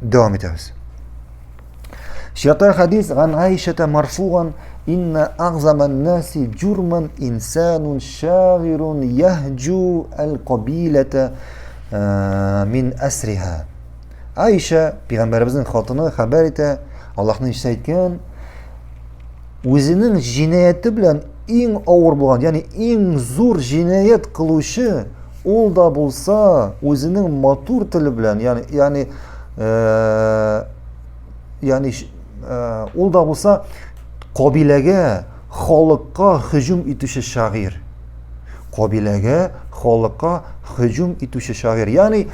Дәвам итәбез. Чираттагы хәдис ган Аишата марфуган инна агзаман наси джурман инсанун шагирун яхҗу ал-кабилата э, мин асриха. Аиша пәйгамбәребезнең хатыны хәбәр итә, Аллаһның илчесе әйткән, үзенең җинаяте белән иң авыр булган, ягъни иң зур җинаять кылучы ул да булса үзенең матур теле белән, ягъни ягъни э, ягъни э, ул да булса кабиләгә, халыкка һөҗүм итүче шагыйрь. Кабиләгә, халыкка һөҗүм итүче шагыйрь. Ягъни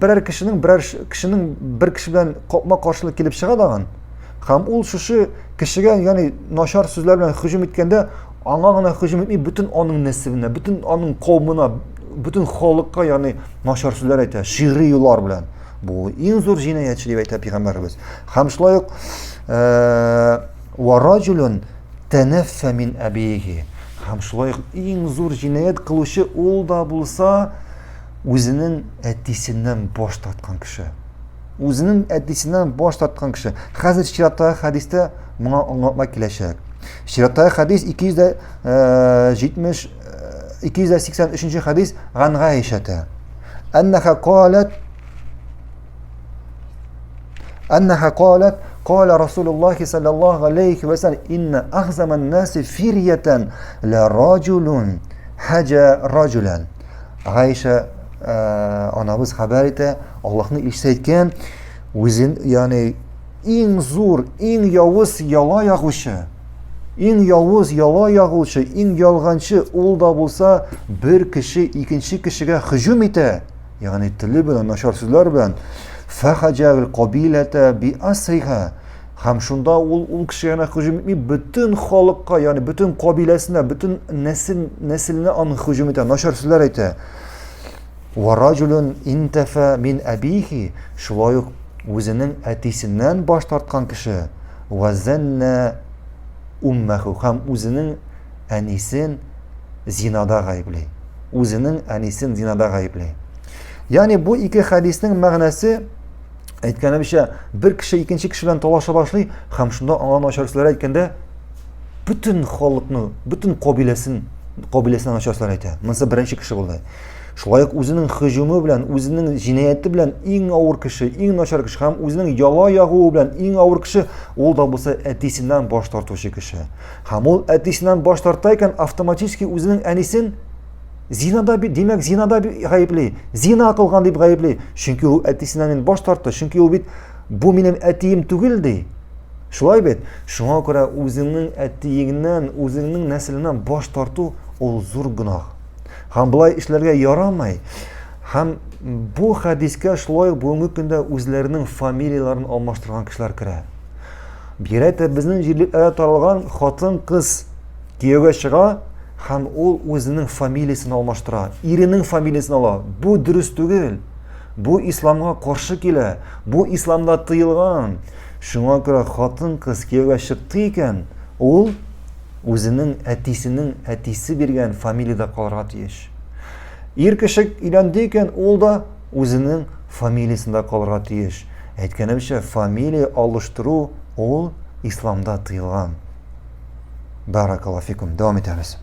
берәр кешенең берәр кешенең бер кеше белән капма-каршылык килеп чыга дагын, һәм ул шушы кешегә, ягъни начар сүзләр белән һөҗүм иткәндә, аңа гына һөҗүм итми, бөтен аның нәселенә, бөтен аның кавымына, бөтен халыкка, ягъни начар сүзләр әйтә, шигъри юллар белән. Бу иң зур җинаятьче дип әйтә пәйгамбәребез. Һәм шулай ук ва раҗулун тәнәффә мин әбиһи. Һәм шулай ук иң зур җинаять кылучы ул да булса үзенең әтисеннән баш тарткан кеше. Үзенең әтисеннән баш тарткан кеше. Хәзер чираттагы хәдистә моңа аңлатма киләчәк. Чираттагы хәдис 270 283 хәдис ган Гаишәтә. Әннәһә калат أنها قالت قال رسول الله صلى الله عليه وسلم إن أعظم الناس فرية لرجل حجا رجلا Гайша э, анабыз хәбәр итә, Аллаһның илчесе әйткән, үзен, ягъни иң зур, иң явыз яла ягучы, иң явыз яла ягучы, иң ялганчы ул да булса бер кеше икенче кешегә һөҗүм итә, ягъни теле белән, начар сүзләр белән, фахаҗа кабиләтә би асриха һәм шунда ул ул кешегә генә һөҗүм итми, бөтен халыкка, ягъни бөтен кабиләсенә, бөтен нәсел нәселенә аның һөҗүм итә, начар сүзләр әйтә. Ва раҗулун интафа мин әбихи, шулай ук үзенең әтисеннән баш тарткан кеше, ва занна уммаху, һәм үзенең әнисен зинада гаепли. Үзенең әнисен зинада гаепли. Ягъни бу ике хәдиснең мәгънәсе әйткәнемчә, бер кеше икенче кеше белән талаша башлый һәм шунда аңа начар сүзләр әйткәндә, бөтен халыкны, бөтен кабиләсен, кабиләсенә начар сүзләр әйтә. Монысы беренче кеше булды. Шулай ук үзенең һөҗүме белән, үзенең җинаяте белән иң авыр кеше, иң начар кеше һәм үзенең яла ягуы белән иң авыр кеше, ул да булса әтисеннән баш тартучы кеше. Һәм ул әтисеннән баш тарта икән, автоматически үзенең әнисен зинада бит, димәк, зинада гаепли, зина кылган дип гаепли. Чөнки ул әтисеннән баш тартты, чөнки ул бит бу минем әтием түгел ди. Шулай бит? Шуңа күрә үзеңнең әтиеңнән, үзеңнең нәселеңнән баш тарту ул зур гөнаһ. Һәм болай эшләргә ярамый. Һәм бу хәдискә шулай ук бүгенге көндә үзләренең фамилияләрен алмаштырган кешеләр керә. Бигрәк тә безнең җирлекләрдә таралган хатын-кыз кияүгә чыга һәм ул үзенең фамилиясен алмаштыра, иренең фамилиясен ала. Бу дөрес түгел. Бу исламга каршы килә. Бу исламда тыелган. Шуңа күрә хатын-кыз кияүгә чыкты икән, ул үзенең әтисенең әтисе биргән фамилиядә калырга тиеш. Ир кеше өйләнде икән, ул да үзенең фамилиясендә калырга тиеш. Әйткәнемчә, фамилия алыштыру ул исламда тыелган. Баракаллаһу фикум. Дәвам итәбез.